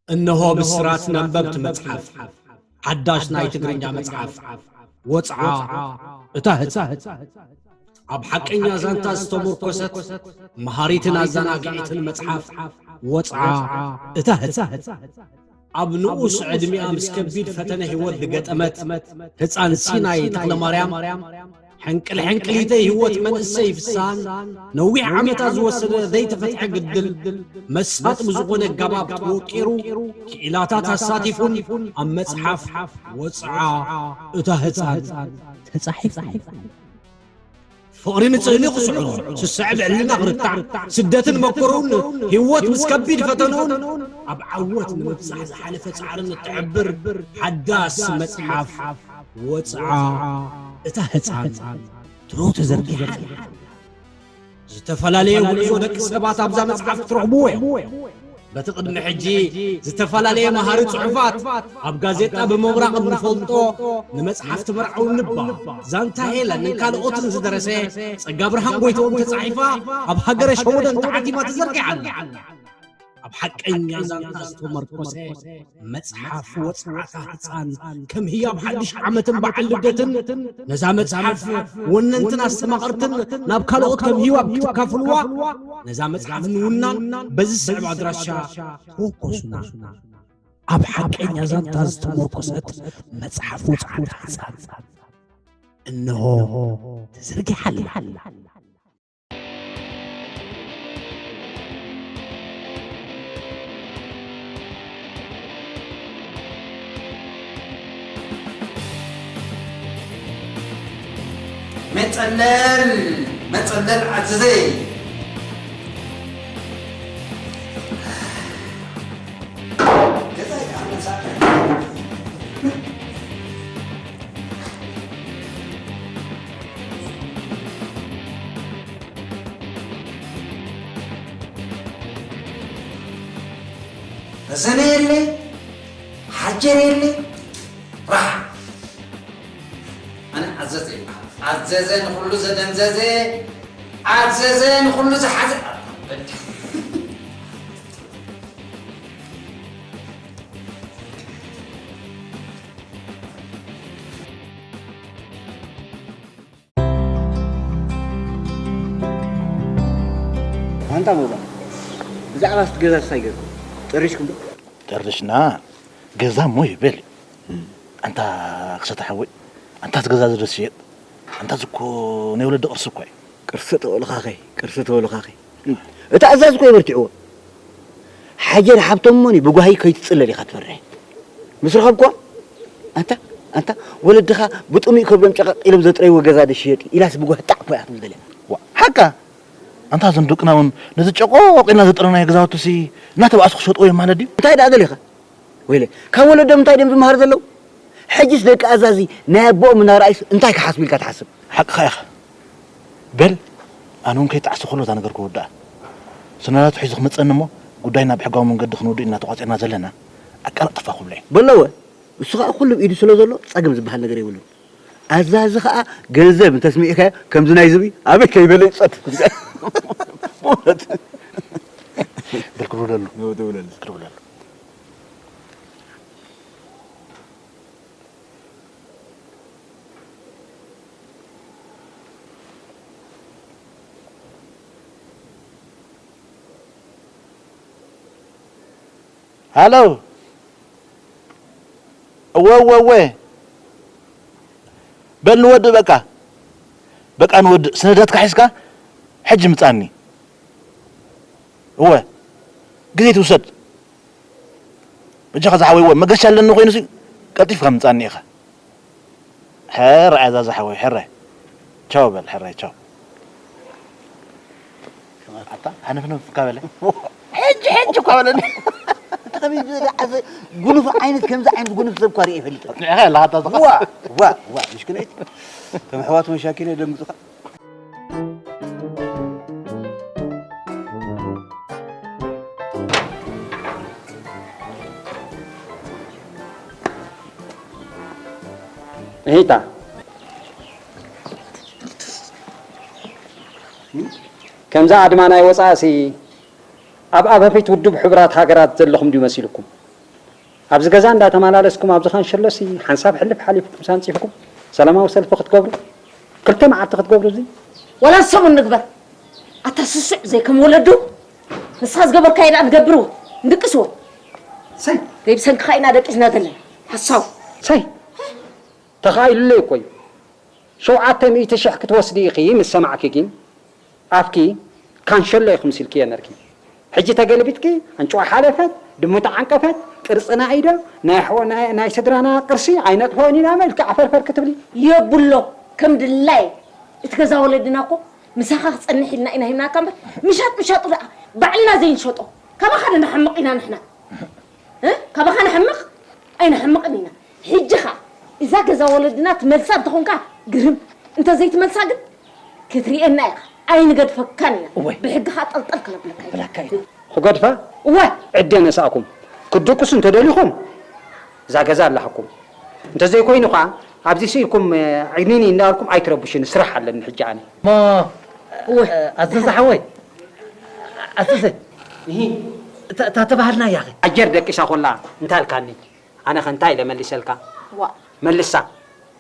እነሆ ብስራት ነበብቲ መጽሓፍ፣ ሓዳሽ ናይ ትግርኛ መጽሓፍ፣ ወጽዓ እታ ህጻን። ኣብ ሓቀኛ ዛንታ ዝተሞርኮሰት፣ መሃሪትን ኣዘናጊዒትን መጽሓፍ፣ ወጽዓ እታ ህጻን። ኣብ ንኡስ ዕድሚኣ ምስ ከቢድ ፈተነ ህይወት ዝገጠመት ህጻን ሲናይ ተኽለማርያም፣ ሕንቅል ሕንቅሊተይ ህይወት መንእሰይ ፍስሃን ነዊሕ ዓመታት ዝወሰደ ዘይተፈትሐ ግድል መሳጢ ብዝኾነ ኣገባብ ተወቂሩ፣ ክኢላታት ኣሳቲፉን ኣብ መጽሓፍ ወጽዓ እታ ህጻን ተጻሒፉ። ፍቕሪ ንጽህኒ ክስዕሮ፣ ስስዐ ብዕልና ክርታዕ፣ ስደትን መከርኡን ህይወት ምስ ከቢድ ፈተንኡን ኣብ ዓወት ንምብጻሕ ዝሓለፈ ጻዕርን እትሕብር ሓዳስ መጽሓፍ ወጽዓ እታ ህጻን ትሮ ተዘርጊሓ ኣላ። ዝተፈላለየ ጉዕዞ ደቂ ሰባት ኣብዛ መጽሓፍ ክትረኽብዎ እዮም። በቲ ቅድሚ ሕጂ ዝተፈላለየ መሃሪ ጽሑፋት ኣብ ጋዜጣ ብምብራቕ እንፈልጦ ንመጽሓፍ ትመርዓው ንባ፣ ዛንታ ሄለንን ካልኦትን ዝደረሰ ጸጋብርሃን ጎይትኦም ተጻሒፋ ኣብ ሃገረ ሸወደን ተሓቲማ ተዘርጊሓ ኣላ። ኣብ ሓቀኛ ዛንታ ዝተመርኮሰ መጽሓፍ ወጽዓታ ህጻን ከም ህያብ ሓድሽ ዓመትን በዓል ልደትን ነዛ መጽሓፍ ወነንትን ኣስተማቐርትን ናብ ካልኦት ከም ህያብ ክትካፍልዋ ነዛ መጽሓፍ ንውናን በዚ ስዕብ ኣድራሻ ተወከሱና። ኣብ ሓቀኛ ዛንታ ዝተመርኮሰት መጽሓፍ ወጽዓታ ህጻን እነሆ ተዘርጊሓ ኣላ። መጸለል መጸለል ዓዘዘይ ገዛይ ከዓ መሳቀል ረሰነ የለ ሓጀር የለ ራሕ ኣነ ኣዘዘ ይበሃል። ኣዘዘ ንኹሉ ዘደንዘዘ ኣዘዘ ንኹሉ ዝሓዘ ኣንታ ሞባ ብዛዕባ ስቲ ገዛ ስታይ ገርኩም ጠሪሽኩም ዶ? ጠርሽና ገዛ እሞ ይበል። ኣንታ ክሰተ ሓወይ፣ ኣንታ እቲ ገዛ እዚ ዶ ዝሽየጥ? ኣንታ እዚ እኮ ናይ ወለዲ ቅርሲ እኮ እዩ። ቅርሲ ተበልኻኸይ፣ ቅርሲ ተበልኻኸይ። እታ ኣዛዝ እኮ የበርትዕዎ። ሓጀር ሃብቶም እሞኒ ብጓሂ ከይትጽለል ኢኻ ትፈርሕ። ምስ ረኸብኳ፣ ኣንታ፣ ኣንታ ወለድኻ ብጥሙይ ከብዶም ጨቐቕ ኢሎም ዘጥረይዎ ገዛ ዶ ሽየጥ ኢላስ ብጓሂ ጣዕ እኮ እያ ክትብል ዘላ። ዋ፣ ሓቃ? ኣንታ እዞም ደቅና እውን ነዚ ጨቖቕ ኢልና ዘጥረናዮ ገዛውትሲ እናተባእሱ ክሸጥዎ እዮም ማለት ድዩ? እንታይ ደኣ ደሊኻ? ወይለ፣ ካብ ወለዶም እንታይ ድዮም ዝመሃሩ ዘለዉ? ሕጅስ ደቂ ኣዛዚ ናይ ኣቦኦም እናረኣዩስ እንታይ ክሓስቡ ኢልካ ትሓስብ? ሓቅኻ ኢኻ። በል፣ ኣነ እውን ከይጠዓስኩ ከሎ እዛ ነገር ክወድኣ። ሰነዳቱ ሒዙ ክመጸኒ እሞ ጉዳይና ብሕጋዊ መንገዲ ክንውድእ ኢና ተቋጺርና ዘለና። ኣቀላጥፋ ክብሎ እየ። በለወ፣ እሱ ኸኣ ኩሉ ብኢዱ ስለ ዘሎ ጸገም ዝበሃል ነገር የብሉን። ኣዛዚ ኸኣ ገንዘብ እንተስሚዕካዮ ከምዚ ናይ ዝብኢ ኣበይ ከይበለ ይጸድፍ። በእውነት። በል ክድውለሉ። ይኸው ደውለሉ። ክድውለሉ። ሃሎ። እወ እወ እወ። በል ንወድእ በቃ። በቃ ንወድእ። ሰነዳትካ ሒዝካ ሕጂ ምጻኒ። እወ። ግዜ ትውሰድ። በጃኻ ዝሓወይ፣ እወ፣ መገሻ ኣለኒ ኮይኑሲ ቀልጢፍካ ምጻኒ ኢኻ። ሕራይ ኣዛዚ ሓወይ፣ ሕራይ። ቻው በል፣ ሕራይ፣ ቻው። ኣታ፣ ሃነፍነፍ እካ በለ። ሕጂ፣ ሕጂ እኳ በለኒ። እቲ ከመይ ዝበለ ዓዘ-፣ ጉኑፍ ዓይነት፣ ከምዚ ዓይነት ጉኑፍ ሰብ እኳ ርእየ ይፈልጥ። ኣጽኒዕኻ ኣለኻ ኣታ፣ ኣታ። ዋ፣ ዋ፣ ዋ፣ ምሽክነይቲ። ከም ኣሕዋት መሻኪን የደንግጹኻ። እሂታ፣ ከምዛ ኣድማ ናይ ወጻእሲ ኣብ ኣበፊት ውድብ ሕቡራት ሃገራት ዘለኹም ድዩ መሲልኩም? ኣብዚ ገዛ እንዳተመላለስኩም ኣብዚ ካንሸሎሲ ሓንሳብ ሕልፍ ሓሊፍኩም ሳንጺፍኩም ሰላማዊ ሰልፊ ክትገብሩ፣ ክልተ መዓልቲ ክትገብሩ እዚ? ወላ ሰሙን ንግበር። ኣታ ስሱዕ ዘይከም ወለዱ፣ ንስኻ ዝገበርካዮ ኢና ንገብርዎ፣ ንድቅስዎ። ሰይ! ዘይብሰንክኻ ኢና ደቂስና ዘለና። ሓሳው። ሰይ! ተኻኢሉለይ እኮ እዩ። ሸውዓተ ሚእቲ ሽሕ ክትወስዲ ኢኺ ምስ ሰማዕኪ ግን ኣፍኪ ካንሸሎ ኢኹም ሲልክዮ ነርኪ። ሕጂ ተገልቢጥኪ ኣንጭዋ ሓለፈት፣ ድሙ ተዓንቀፈት፣ ቅርጽና ኢዶ፣ ናይ ኣሕዋ-፣ ናይ፣ ናይ ስድራና ቅርሲ ኣይነጥፍኦን ኢና ኢልኪ ዓፈርፈር ክትብሊ። የብሎ፣ ከም ድላይ እቲ ገዛ ወለድና እኮ ምሳኻ ክጸንሕ ኢልና ኢና ሂብናካ እምበር፣ ምሻጥ ምሻጡ ደኣ ባዕልና ዘይንሸጦ፣ ካባኻ ዶ ንሓምቕ ኢና ንሕና? እ? ካባኻ ንሓምቕ ኣይንሓምቕን ኢና። ሕጂ ኸኣ እዛ ገዛ ወለድና ትመልሳ እንተኾንካ ግርም፣ እንተ ዘይትመልሳ ግን ክትርእየና ኢኻ፣ ኣይንገድፈካን ኢና። እወ። ብሕጊ ኸኣ ጠልጠል ክነብለካ ኢና። ብላካ ኢና። ክገድፋ? እወ። ዕደ ነሳእኩም። ክትድቅሱ እንተደሊኹም እዛ ገዛ ኣለሃኩም። እንተዘይኮይኑ ኸኣ ኣብዚ ስኢልኩም፣ እ፣ ዕግኒኒ እንዳበልኩም ኣይትረብሹኒ፣ ስራሕ ኣለኒ ሕጂ ኣነ። እሞ፣ እወ። እ፣ ኣዘዘ ሓወይ፣ ኣዘዘ፣ እሂ። እታ፣ እታ ተባህልናያ ኸ? ኣጀር ደቂሳ ኮላ እንታይ ኣልካኒ? ኣነ ኸ እንታይ ኢለ መሊሰልካ? ዋእ። መልሳ።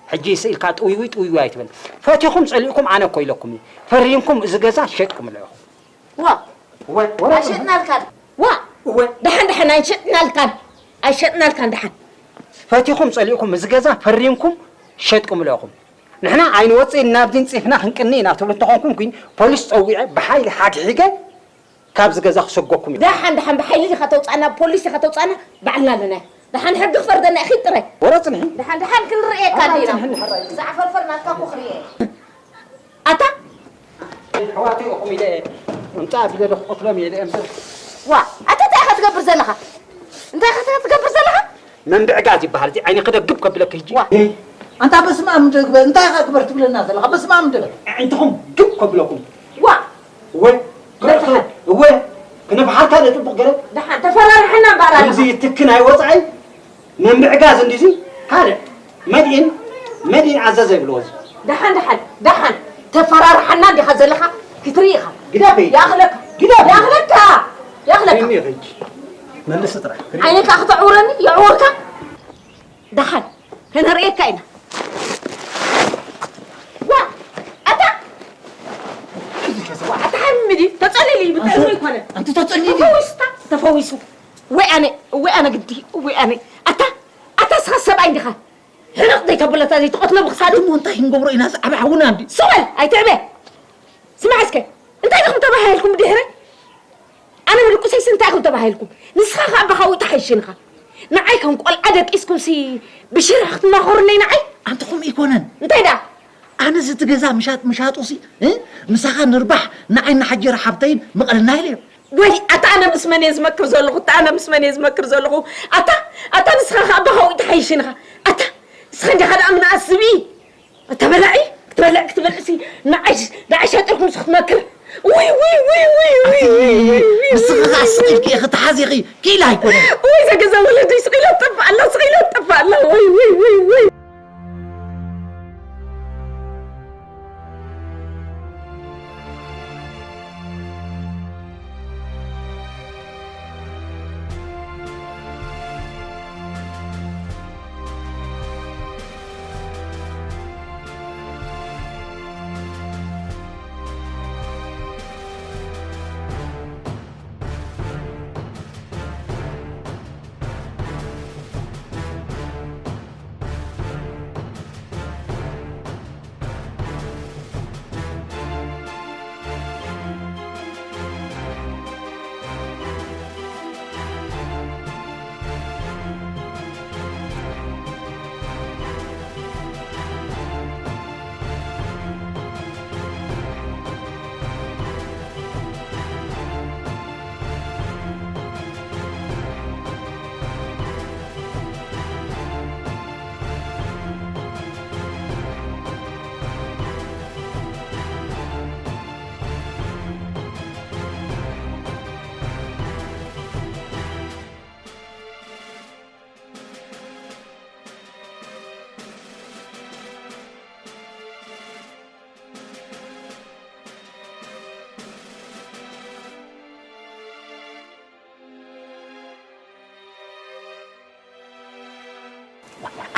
ሕጂ ስኢልካ ጥውይውይ ጥውይውይ ኣይትበል። ፈቲኹም ጸሊእኩም ኣነ እኮ ኢለኩም እየ። ፈሪምኩም እዚ ገዛ ሸጥኩምሎ ኢኹም። ዋእ። እወ፣ ወረ-፣ ኣይሸጥናልካን። ዋእ። እወ። ደሓን ደሓን ኣይሸጥናልካን። ኣይሸጥናልካን ደሓን። ፈቲኹም ጸሊእኩም እዚ ገዛ ፈሪምኩም ሸጥኩምሎ ኢኹም። ንሕና ኣይንወጽእን ናብዚ ንጺፍና ክንቅኒ ኢና ትብሉ እንተኾንኩም ግን ፖሊስ ጸዊዐ ብሓይሊ ሓግሒገ ካብዚ ገዛ ክሰጎኩም እዩ። ደሓን ደሓን ብሓይሊ ዲኻ ተውጻና፣ ፖሊስ ዲኻ ተውጻና፣ ባዕልና ኣለና። ደሓን ሕጊ ክፈርደና እዩ፣ ኺድ ጥራይ። ወረ ጽንሒ። ደሓን ደሓን ክንርእየካ ወረ ዲና። ጽንሒ እንድሕር ራእዩ። እዛ ዓፈርፈር ናትካ እኮ ክርእየ። ኣታ ኣሕዋተይ ኢኹም ኢለ እምጻእ ቢለ ዶ ክቐትሎም ኢለ እምበር። ዋ፣ ኣታ እንታይ ኢኻ ትገብር ዘለኻ? እንታይ ኢኻ ትገብር ዘለኻ? መንብዕጋዝ ይበሃል። እዚ ዓይኒ ክደግብ ከብለኪ ሕጂ። ዋ። ኣንታ በስመ ኣብ እንደ ግበር፣ እንታይ ኢኻ ግበር ትብለና ዘለኻ? በስመ ኣብ እንደ በል። ኣዒንትኹም ግብ ከብለኩም። ዋ። እወ። ደሓን። እወ። ክነፍሓልካ ዶ ጽቡቕ ገለ? ደሓን፣ ተፈራርሐና እምበኣር ኣለኻ። ከምዚ ትኪ ናይ ወጻኢ መንብዕጋዝ እንዲዚ ካልእ መድኢን፣ መድኢን ኣዘዘ ይብልዎ እዚ። ደሓን፣ ደሓን፣ ደሓን። ተፈራርሓና እንዲኻ ዘለኻ ክትርኢ ኢኻ። ግደፈይ። ይኣኽለካ። ግደፈይ። ይኣኽለካ። ይኣኽለካ። እኒ ኸጂ። መልስ ጥራሕ። ዓይነይ ከኣ ክተዕውረኒ፣ የዕውርካ። ደሓን፣ ከነርእየካ ኢና። ዋ፣ ኣታ! ዋ፣ ኣታ ሓሚዲ፣ ተጸሊሉ እዩ፣ ብጥዕሚ ኣይኮነን። ኣንቲ ተጸሊሉ እዩ። ተፈዊሱ፣ ተፈዊሱ። ወይ ኣነ፣ ወይ ኣነ ግዲ፣ ወይ ኣነ። ኣታ፣ ኣታ እስኻ ሰብኣይ እንዲኻ። ሕንቕ ዘይተብለታ ዘይትቐትሎ ብኽሳዱ። እሞ እንታይ ክንገብሮ ኢና? ዝዓበ ሓውና እንዲ። ስቕ በል፣ ኣይትዕበ። ስማዕ እስከ፣ እንታይ ኢኹም ተባሂልኩም ብድሕረይ? ኣነ ምድቁሰይስ እንታይ ኢኹም ተባሂልኩም? ንስኻ ኸኣ ኣባኻ ውእ ተሓይሽንኻ። ንዓይ ከም ቆልዓ ደቂስኩምሲ ብሽርሒ ክትማኸሩለይ ንዓይ? ኣንትኹም ኣይኮነን። እንታይ ደኣ? ኣነ እዚ እቲ ገዛ ምሻጥ ምሻጡሲ፣ እ? ምሳኻ ንርባሕ ንዓይ እናሓጀረ ሓብተይን ምቐለና ኢለዮ። ወይ ኣታ ኣነ ምስ መን እየ ዝመክር ዘለኹ? ኣታ ኣነ ምስ መን እየ ዝመክር ዘለኹ? ኣታ፣ ኣታ ንስኻ ኸኣ ኣባኻ ውእ ተሓይሽንኻ። ኣታ ንስኻ እንዲኻ ደኣ ምንኣስ ዝብኢ። እታ በላዒ ክትበልዕ ክትበልዕሲ ንዓይ ንዓይ ሸጢርኩም ክትመክር። ውይ፣ ውይ፣ ውይ፣ ውይ፣ ውይ፣ ኣቲ፣ ውይ፣ ውይ፣ ንስኺ ውይ፣ ከኣ ውይ፣ ስቕ ኢልኪ ውይ። ኢኺ ተሓዚኺ፣ ክኢላ ኣይኮነን። ውይ፣ እዛ ገዛ ወለደይ ስቕ ኢላ ትጠፍእ ኣላ፣ ስቕ ኢላ ትጠፍእ ኣላ። ውይ፣ ውይ፣ ውይ፣ ውይ።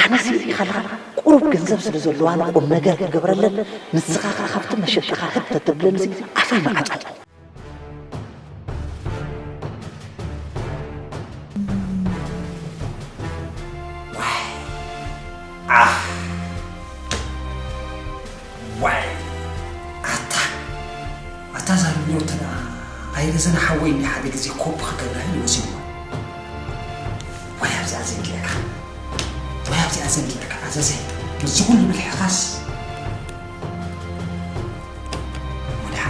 ኣነስ ርኢኻ ኣለኻ ቁሩብ ገንዘብ ስለ ዘለዋ ንቁም ነገር ክገብረለን፣ ንስኻ ኸኣ ካብቲ መሸጣኻ ህብ ተተብለንሲ ኣፈይ መዓጻ። ዋይ! ኣህ! ዋይ! ኣታ! ኣታ ዛሪብዮ ተዳ ኣይረዘነ ሓወይ እንዲ ሓደ ግዜ ኮፕ ክገብራ ኢሉ ወሲድዎ። ዋይ ኣብዚኣ ዘንጊዕካ። ዋይ ኣብዚኣ ዘንጊዕካ ኣዘዘ። ምስዚ ኩሉ ብልሕኻስ። ወድሓ።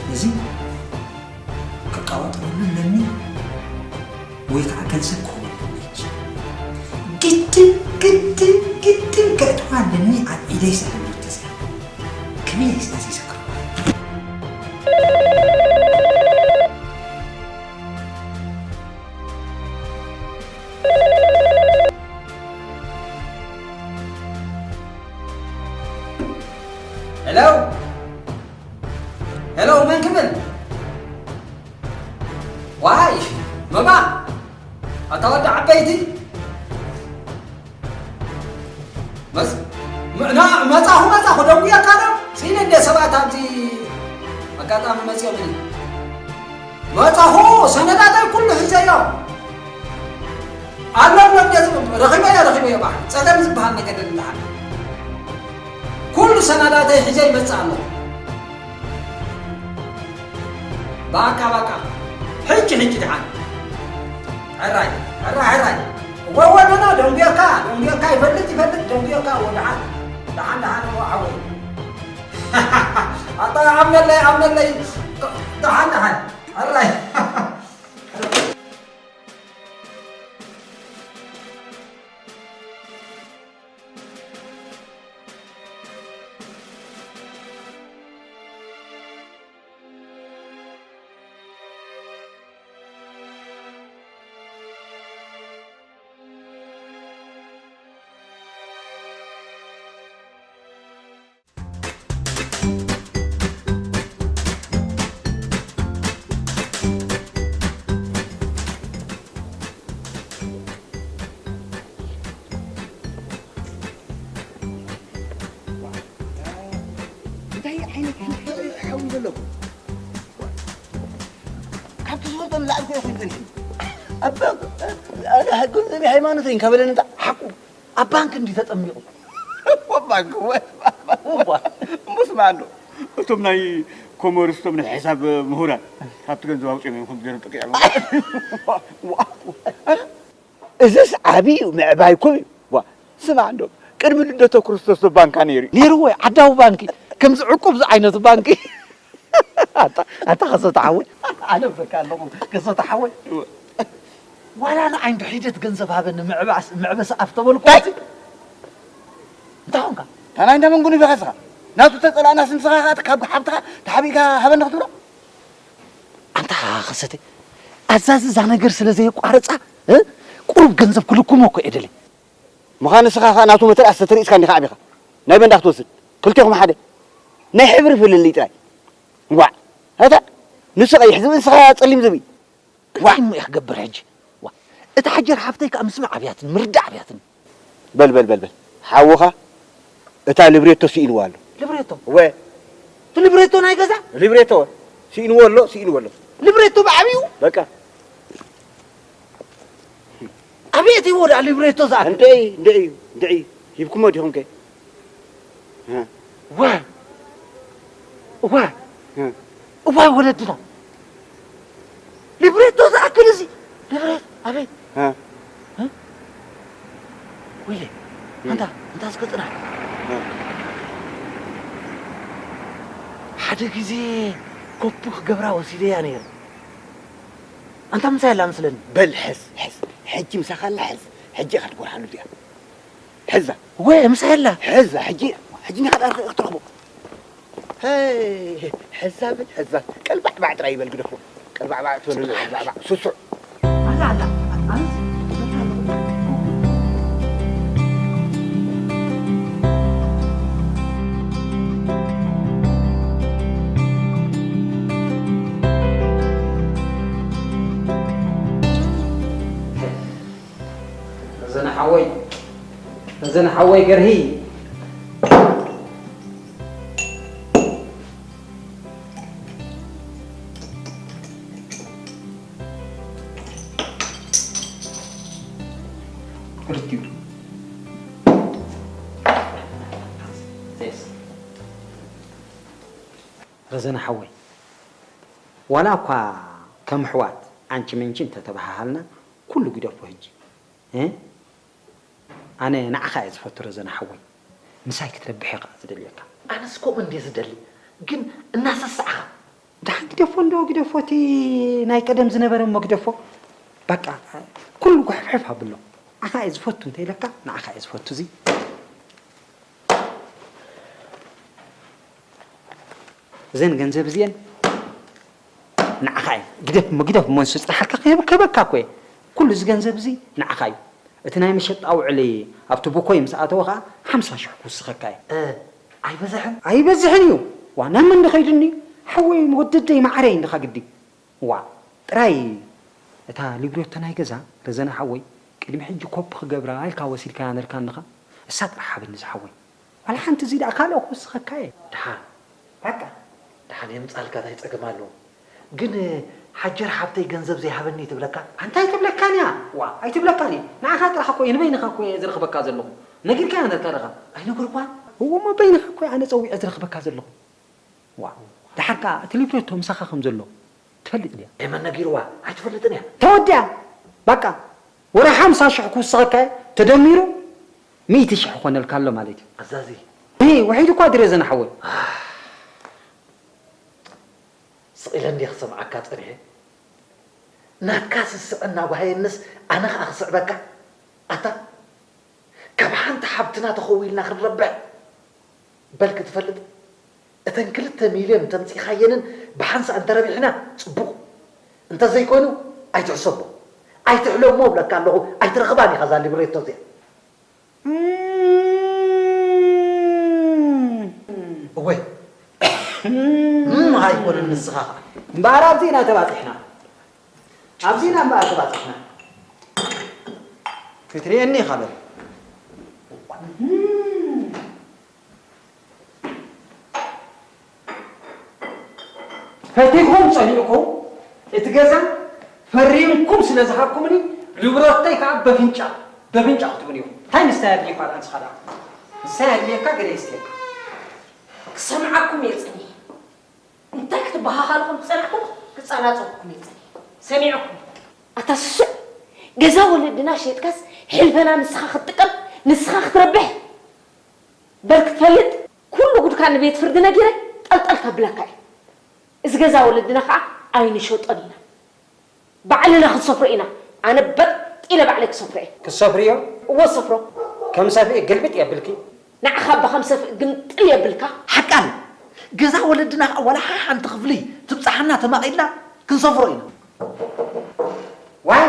ነዚ ክቃዋጠረሉ ኣለኒ ወይ ከዓ ገንዘብ ክህቦ ኣለኒ። ግድን ግድን ግድን ከእትዋ ኣለኒ ኣብ ኢደይ ሰለሚ ተዚኣ ክብለይ ስለዚ ዘክርዋ። ሄሎ ሄሎ፣ መን ክብል? ዋይ መባ፣ ኣታ ወዲ ዓበይቲ መጽ- ም- ና- መጻኹ መጻኹ ደንጉየካ ዶ? ስኢነ እንደ ሰባት ኣብዚ ኣጋጣሚ መጺኦም። መጻኹ ሰነዳተይ ኩሉ ሒዘዮ። ኣሎ ኣሎ እንደ ዝብ- ረኺበዮ ረኺበዮ። ባሕ ጸገም ዝበሃል ነገር የለን። ኩሉ ሰነዳተይ ሒዘ ይመጽእ ኣሎ። ባቃ ባቃ። ሕጂ ሕጂ ደሓን። ሕራይ ሕራይ ሕራይ። ወወ ነና ደንጉየካ ደንጉየካ ይፈልጥ ይፈልጥ ደንጉየካ ወ ደሓን። ደሓን ደሓን ወ ሓወይ። ኣታ ኣምነለይ ኣምነለይ። ደሓን ደሓን። ሕራይ። እንታይ ዓይነት ሕዊ ዘለኩም? ካብቲ ዝፈልጦ ንላዕሊ እኮ ኢኹም ጸኒሕኒ። ኣባ፣ ኣነ ገንዘበይ ሃይማኖተይን ካብ በለኒ እንታ ሓቁ ኣብ ባንክ እንዲ ተጠሚቑ። ኣብ ባንክ? እዋ። እሞ ስማዕ ኣሎ፣ እቶም ናይ ኮሞርስ እቶም ናይ ሕሳብ ምሁራት ካብቲ ገንዘብ ኣውፂኦም እዮም ከምዚ ገይሮም ጠቂዖም። እዝስ ዓብዪ ምዕባይ እኮ እዩ። ዋ፣ ስማዕ እንዶ፣ ቅድሚ ልደተ ክርስቶስ ዶ ባንካ ነይሩ እዩ? ነይሩ ወይ? ዓዳዊ ባንኪ፣ ከምዚ ዕቁብ ዝዓይነቱ ባንኪ። ኣታ፣ ኣታ ከሰተ ሓወይ፣ ኣነ ብለካ ኣለኹ፣ ከሰተ ሓወይ። እወ። ዋላ ንዓይ እንዶ ሒደት ገንዘብ ሃበኒ፣ ምዕባስ-፣ ምዕበስ ኣፍ ተበልኩ። እንታይ? እንታይ ኾንካ? ታናይ እንዳ መንጉ ንቢኻ ስኻ? ናቱ ተጸላእናስ ንስኻ ኸኣ ካብ ሓብትኻ ተሓቢእካ ሃበኒ ክትብሎ? ኣንታ ከሰተ፣ ኣዛዚ እዛ ነገር ስለ ዘየቋረጻ፣ እ? ቁሩብ ገንዘብ ክልኩሞ እኮ እየ ደልየ። ምዃን ንስኻ ኸኣ ናቱ መተርኣስ ተተርኢስካ እንዲኻ ዓቢኻ። ናይ በንዳ ክትወስድ። ክልቴኹም ሓደ። ናይ ሕብሪ ፍልልይ ጥራይ። ዋዕ። ኣታ፣ ንሱ ቀይሕ ዝብኢ፣ ንስኻ ጸሊም ዝብኢ። ዋዕ። እንታይ እሞ እየ ክገብር ሕጂ? ዋ፣ እታ ሓጀር ሓፍተይ ከኣ ምስማዕ ኣብያትኒ፣ ምርዳእ ኣብያትኒ። በል፣ በል፣ በል፣ በል። ሓውኻ እታ ልብሬቶ ስኢንዋ ኣሎ። ልብሬቶ? እወ። እቲ ልብሬቶ ናይ ገዛ? ልብሬቶ፣ እወ። ስኢንዎ ኣሎ፣ ስኢንዎ ኣሎ። ልብሬቶ ብዓብዩ? በቃ። ኣበይ ኣእትይዎ ደኣ ልብሬቶ ዝኣክል? እንድዒ፣ እንድዒ፣ እንድዒ፣ ሂብኩሞ ዲኹም ከ? እ። እዋይ! እዋይ! እ። እዋይ ወለድና! ልብሬቶ ዝኣክል እዚ! ልብሬት፣ ኣቤት! እ። እ? ወይለይ፣ እ። ኣንታ፣ ኣንታ እስከ ጽናሕ። እ። ሓደ ግዜ ኮፒ ክገብራ ወሲደያ ነይረ። ኣንታ ምሳይ ኣላ መስለኒ። በል ሕዝ፣ ሕዝ። ሕጂ ምሳኻ ኣላ ሕዝ። ሕጂ ኢኻ ትጎርሓሉ እዚኣ። ሕዛ። ወ-፣ ምሳይ ኣላ። ሕዛ፣ ሕጂ፣ ሕጂ ኒኻ ዳር ክትረኽቦ። ሄይ፣ ሕዛ በል፣ ሕዛ። ቀልባዕባዕ ጥራይ ይበል ግደፎ። ቀልባዕባዕ ትበል፣ ቀልባዕባዕ። ስሱዕ። ኣላ፣ ኣላ። ኣነስ እዛ ረዘነ ሓወይ፣ ረዘነ ሓወይ ገርሂ። ክልቲኡ። ረዘነ ሓወይ፣ ዋላ እኳ ከም ኣሕዋት ዓንቺ ምንቺ እንተተበሃሃልና፣ ኩሉ ግደፎ ሕጂ። እ? ኣነ ንዓኻ እየ ዝፈቱ ረዘነ ሓወይ። ምሳይ ክትረብሕ እየ ከኣ ዝደልየካ። ኣነስ ከምኡ እንድየ ዝደሊ፣ ግን እናሰሳዕኻ። ደሓን ግደፎ እንዶ ግደፎ፣ እቲ ናይ ቀደም ዝነበረ እሞ ግደፎ። በቃ፣ ኩሉ ጉሕፍሕፍ ኣብሎ። ንዓኻ እየ ዝፈቱ እንተ ኢለካ፣ ንዓኻ እየ ዝፈቱ። እዚ እዘን ገንዘብ እዚአን ንዓኻ እየን። ግደፍ እሞ ግደፍ እሞ፣ ንሱ ጽንሓልካ ክህብ-፣ ክህበካ እኮ እየ። ኩሉ እዚ ገንዘብ እዚ ንዓኻ እዩ። እቲ ናይ መሸጣ ውዕሊ ኣብቲ ብኮይ ምስ ኣተወ ኸኣ ሓምሳ ሽሕ ክውስኸካ እየ። እ፣ ኣይበዝሕን? ኣይበዝሕን እዩ። ዋ፣ ናብ መን ድኸይድኒ? ሓወይ፣ ወደደይ፣ መዓረይ እንድኻ ግዲ። ዋ፣ ጥራይ እታ ሊብሬቶ ናይ ገዛ፣ ረዘነ ሓወይ፣ ቅድሚ ሕጂ ኮፒ ክገብራ ኢልካ ወሲድካያ ነርካ እንድኻ፣ እሳ ጥራሕ ሃበኒ ዝሓወይ። ዋላ ሓንቲ፣ እዚ ደኣ ካልኦ ክውስኸካ እየ። ደሓን፣ በቃ፣ ደሓን የምጻልካ፣ እንታይ ጸገም ኣለዎ? ግን ሓጀር ሓብተይ ገንዘብ ዘይሃበኒ ትብለካ? ኣንታ ኣይትብለካን እያ። ዋ፣ ኣይትብለካን እያ። ንዓኻ ጥራሕ እኮ እየ፣ ንበይንኻ እኮ እየ ዝረኽበካ ዘለኹ። ነጊርካያ ነርካ ዲኻ? ኣይነገርኳን። እዎ እሞ፣ በይንኻ እኮ እየ ኣነ ጸዊዐ ዝረኽበካ ዘለኹ። ዋ፣ ደሓር ከኣ እቲ ሊብሬቶ ምሳኻ ከም ዘሎ ትፈልጥ ድያ? እየ፣ መን ነጊርዋ? ኣይትፈልጥን እያ። ተወዲኣ። በቃ፣ ወረ ሓምሳ ሽሕ ክውስኸካ እየ፣ ተደሚሩ ሚእቲ ሽሕ ክኾነልካ ኣሎ ማለት እዩ። ኣዛዚ። እይ፣ ውሒድ እኳ ድሬ ዘነ ሓወይ። ስቕ ኢለ እንድየ ክሰምዓካ ጸኒሐ። ናትካ ስስዐ እናጓሃየንስ ኣነ ኸኣ ክስዕበካ? ኣታ፣ ካብ ሓንቲ ሓብትና ተኸዊልና ክንረብሕ? በል ክትፈልጥ፣ እተን ክልተ ሚልዮን ተምጺኻየንን ብሓንሳእ እንተረቢሕና ጽቡቕ። እንተዘይኮይኑ ኣይትሕሰቦ። ኣይትሕለሞ እብለካ ኣለኹ፣ ኣይትረኽባን ኢኻ እዛ ሊብሬቶ እዚኣ። እም። እወይ። እም ኣይኮነን ንስኻ ኸኣ። እምበኣር ኣብዚ ኢና ተባጺሕና። ኣብዚ ኢና እምበኣር ተባጺሕና። ክትርእየኒ ኢኻ በል። እም። ፈቲኹም ጸሊእኩም እቲ ገዛ ፈሪምኩም ስለ ዝሃብኩምኒ፣ ንብረተይ ከኣ በፍንጫ፣ በፍንጫ ክትብሉ ኢኹም። እንታይ ምስታይ ኣድልዩካ ደኣ ንስኻ ደኣ? ምስታይ ኣድልየካ ገለ ይስትየካ። ክሰምዓኩም እየ ጸኒሐ። እንታይ ክትበሃሃልኩም ዝጸናሕኩም ክጸናጸወኩም እየ ጸኒሐ። ሰሚዕኩም። ኣታ ስሱዕ፣ ገዛ ወለድና ሸይጥካስ ሕልፈና ንስኻ ክትጥቀም፣ ንስኻ ክትረብሕ? በል ክትፈልጥ፣ ኩሉ ጉድካ ንቤት ፍርዲ ነጊረ ጠልጠል ከብለካ እየ። እዚ ገዛ ወለድና ኸዓ ኣይንሸጦን ኢና። ባዕልና ክንሰፍሮ ኢና። ኣነ በጥ ኢለ ባዕለይ ክሰፍሮ እየ። ክትሰፍርዮ? እወ፣ ሰፍሮ። ከም ሰፍኢ ግልብጥ የብልኪ። ንዓኻ እባ ከም ሰፍኢ ግምጥል የብልካ። ሓቃ ኣሎ። ገዛ ወለድና ኸዓ ዋላ ሓንቲ ክፍሊ ትብጽሓና ተማቒልና ክንሰፍሮ ኢና። ዋይ፣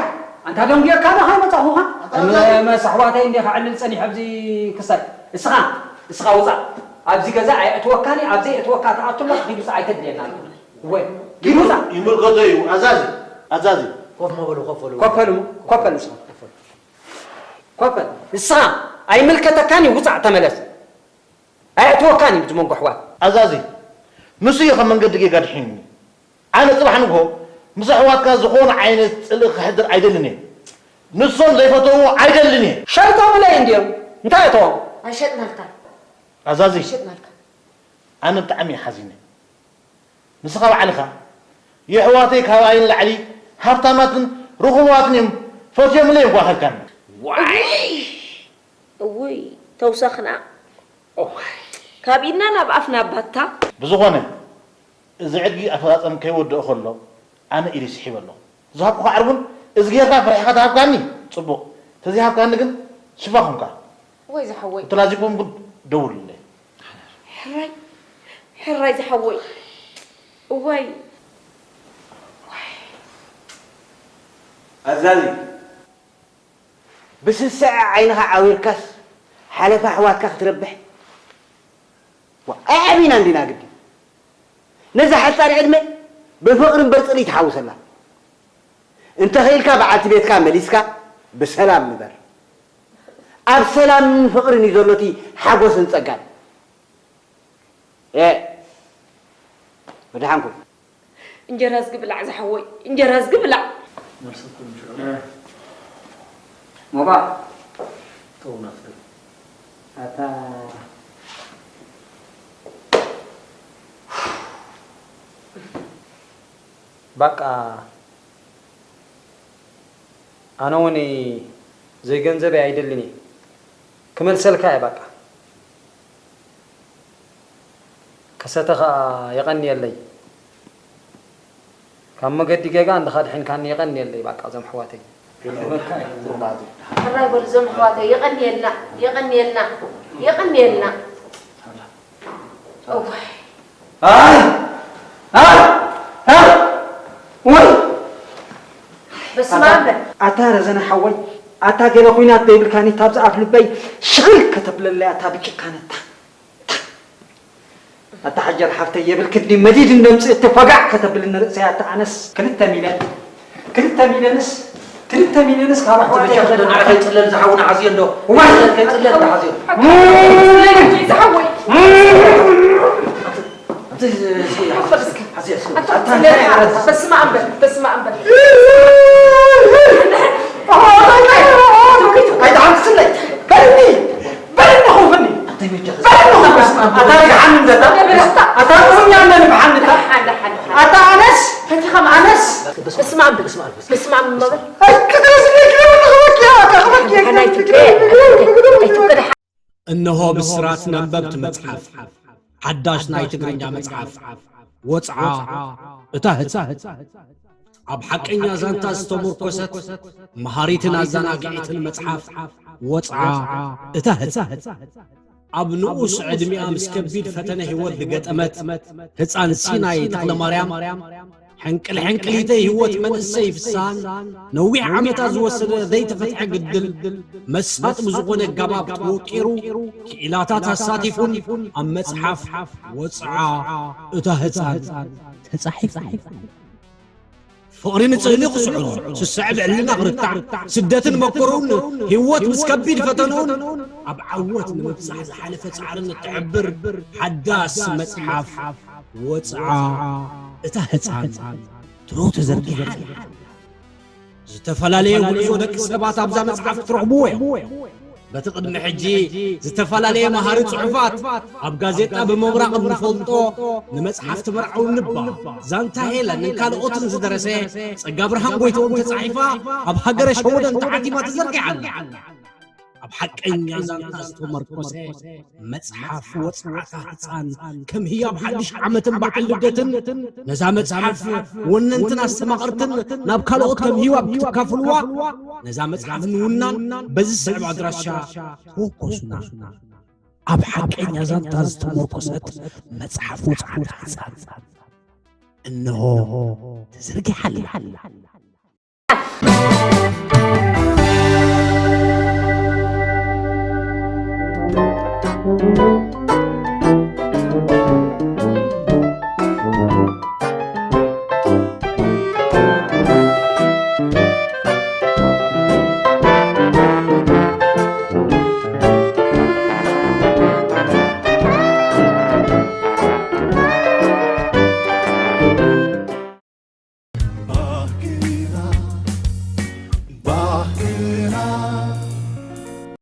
ኣንታ ደንጉየካ ዶ ከይመጻኹኻ? መስ ኣሕዋተይ እንዴ ከዕልል ጸኒሐ ኣብዚ ክሳይ። እስኻ፣ እስኻ ውጻእ። ኣብዚ ገዛ ኣየእትወካን እየ፣ ኣብ ዘየእትወካ ትኣቱ ኣለኻ፣ ኪድ ውጻእ፣ ኣይተድልየና ኣለኻ። ወይ፣ ኪድ ውጻእ። ይምልከቶ እዩ፣ ኣዛዚ፣ ኣዛዚ። ኮፍ መበሉ፣ ኮፍ በሉ። ኮፍ በሉ፣ ኮፍ በሉ ንስኻ። ኮፍ በል። ንስኻ ኣይምልከተካን እዩ፣ ውጻእ፣ ተመለስ። ኣየእትወካን እዩ፣ እዚ መንጎ ኣሕዋት። ኣዛዚ፣ ንሱ እዩ ከም መንገዲ ጌጋ ድሒኑኒ። ኣነ ጽባሕ ንግሆ ምስ ኣሕዋትካ ዝኾነ ዓይነት ጽልኢ ከሕድር ኣይደልን እየ። ንሶም ዘይፈተውዎ ኣይደልን እየ። ሸይጦምለይ እንድዮም። እንታይ እቶም? ኣይሸጥናልካን። ኣዛዚ፣ ኣይሸጥናልካን። ኣነ ብጣዕሚ እየ ሓዚነ። ንስኻ ባዕልኻ፣ የሕዋተይ ካባይ ንላዕሊ ሃብታማትን ርኹባትን እዮም፣ ፈትዮምለይ እዮም ኳኸልካኒ። ዋይ! እውይ፣ ተውሳኽና። እዋይ። ካብ ኢድና ናብ ኣፍና ባታ። ብዝኾነ፣ እዚ ዕድጊ ኣፈጻጸም ከይወድኦ ከሎ፣ ኣነ ኢደይ ስሒበ ኣለኹ። ዝሃብኩኻ ዕርቡን፣ እዚ ጌርካ ፈሪሕኻ ተሃብካኒ፣ ጽቡቕ። ተዘይሃብካኒ ግን፣ ሽፋኹምካ። ወይ ዝሓወይ። እንተላዚብኩም ግን፣ ደውሉለይ። ሕራይ፣ ሕራይ ዝሓወይ። እዋይ። ኣዛዚ፣ ብስስዐ ዓይንኻ ዓዊርካስ ሓለፋ ኣሕዋትካ ክትረብሕ? ዋ፣ ኣይዓቢናን ዲና ግዲ? ነዛ ሓጻር ዕድመ ብፍቕሪ እምበር ጽልኢ ትሓውሰላ። እንተ ኽኢልካ በዓልቲ ቤትካ መሊስካ ብሰላም ንበር። ኣብ ሰላምን ፍቕርን እዩ ዘሎ እቲ ሓጎስን ጸጋን። እ፣ ብደሓንኩም። እንጀራ ዝግብላዕ ዝሓወይ፣ እንጀራ ዝግብላዕ። ሞባ። ኣታ ባቃ ኣነ እውን ዘይገንዘበይ ኣይደልን እየ። ክመልሰልካ እየ ባቃ። ከሰተ ኸኣ የቐንየለይ። ካብ መገዲ ጌጋ እንድኻ ድሒንካኒ የቐንየለይ ባቃ እዞም ኣሕዋተይ። ሕራይ በሉ እዞም ኣሕዋተይ፣ የቐንየልና፣ የቐንየልና፣ የቐንየልና። እዋይ። ኣይ! ኣይ! ኣይ! ወይ! በስመ ኣብ በል። ኣታ ረዘነ ሓወይ፣ ኣታ ገለ ኹናት ዘይብልካኒ ታብዚ ኣፍ ልበይ ሽቕል ከተብለለይ ኣታ ብጭካነታ። ኣታ ሓጀር ሓፍተይ የብልኪ ድዩ መዲድ እንደምፅእ እቲ ፈጋዕ ከተብልኒ ርእሰይ ኣታ ኣነስ ክልተ ሚልዮን ክልተ ሚልዮንስ ክልተ ሚልዮንስ ካብ ኣሕዋተይ ኣትብቻ ክደን ንዓኻ ይፅለል ዝሓውና ሓዝዮ እንዶ ዋይ! ይፅለል ዝሓዝዮ ዝሓወይ ኣንቲ እዚ ሓዝዮ እስኪ ኣታ ኣታ እንታይ ሓረስ በስመ ኣብ በል በስመ ኣብ በል ኣይትሓንስለይ በልኒ በልኒ ኹፍኒ ኣታ ይመቸኽ በልኒ ኹፍኒ ኣታ ርግሓኒ እንደታ ኣታ ርግሓኒ እንደታ ኣታ ኣነስ ፈቲኻ ኣነስ በስመ ኣብ በል በስመ ኣብ እምበል ኣይትብከ ኣይትብከ ኣይትብከ ደሓ እነሆ ብስራት ነበብቲ መጽሓፍ፣ ሓዳሽ ናይ ትግርኛ መጽሓፍ፣ ወጽዓ እታ ህጻን። ኣብ ሓቀኛ ዛንታ ዝተሞርኮሰት መሃሪትን ኣዘናጊዒትን መጽሓፍ፣ ወጽዓ እታ ህጻን። ኣብ ንኡስ ዕድሚኣ ምስ ከቢድ ፈተነ ህይወት ዝገጠመት ህጻን ሲናይ ተኽለማርያም፣ ሕንቅል ሕንቅሊተይ ህይወት መንእሰይ ፍስሃን ነዊሕ ዓመታት ዝወሰደ ዘይተፈትሐ ግድል መሳጢ ብዝኾነ ኣገባብ ተወቂሩ ክኢላታት ኣሳቲፉን ኣብ መጽሓፍ ወጽዓ እታ ህጻን ተጻሒፉ። ፍቕሪ ንጽህኒ ክስዕሮ፣ ስስዐ ብዕልና ክርታዕ፣ ስደትን መከርኡን ህይወት ምስ ከቢድ ፈተንኡን ኣብ ዓወት ንምብጻሕ ዝሓለፈ ጻዕርን እትሕብር ሓዳስ መጽሓፍ ወጽዓ እታ ህጻን ትሮ ተዘርጊሓ ኣላ። ዝተፈላለየ ጉዕዞ ደቂ ሰባት ኣብዛ መጽሓፍ ክትረኽብዎ እዮም። በቲ ቅድሚ ሕጂ ዝተፈላለየ መሃሪ ጽሑፋት ኣብ ጋዜጣ ብምብራቕ እንፈልጦ ንመጽሓፍ ትመርዓው ንባ ዛንታ ሄለንን ካልኦትን ዝደረሰ ጸጋብርሃን ጎይትኦም ተጻሒፋ ኣብ ሃገረ ሸወደን ተሓቲማ ተዘርጊሓ ኣላ። ኣብ ሓቀኛ ዛንታ ዝተመርኮሰ መጽሓፍ ወጽዓታ ህጻን ከም ህያብ ሓድሽ ዓመትን በዓል ልደትን ነዛ መጽሓፍ ወነንትን ኣስተማቐርትን ናብ ካልኦት ከም ህያብ ክትካፍልዋ ነዛ መጽሓፍ ንውናን በዚ ዝስዕብ ኣድራሻ ተወከሱና። ኣብ ሓቀኛ ዛንታ ዝተመርኮሰት መጽሓፍ ወጽዓታ ህጻን እንሆ ተዘርጊሓ ኣላ።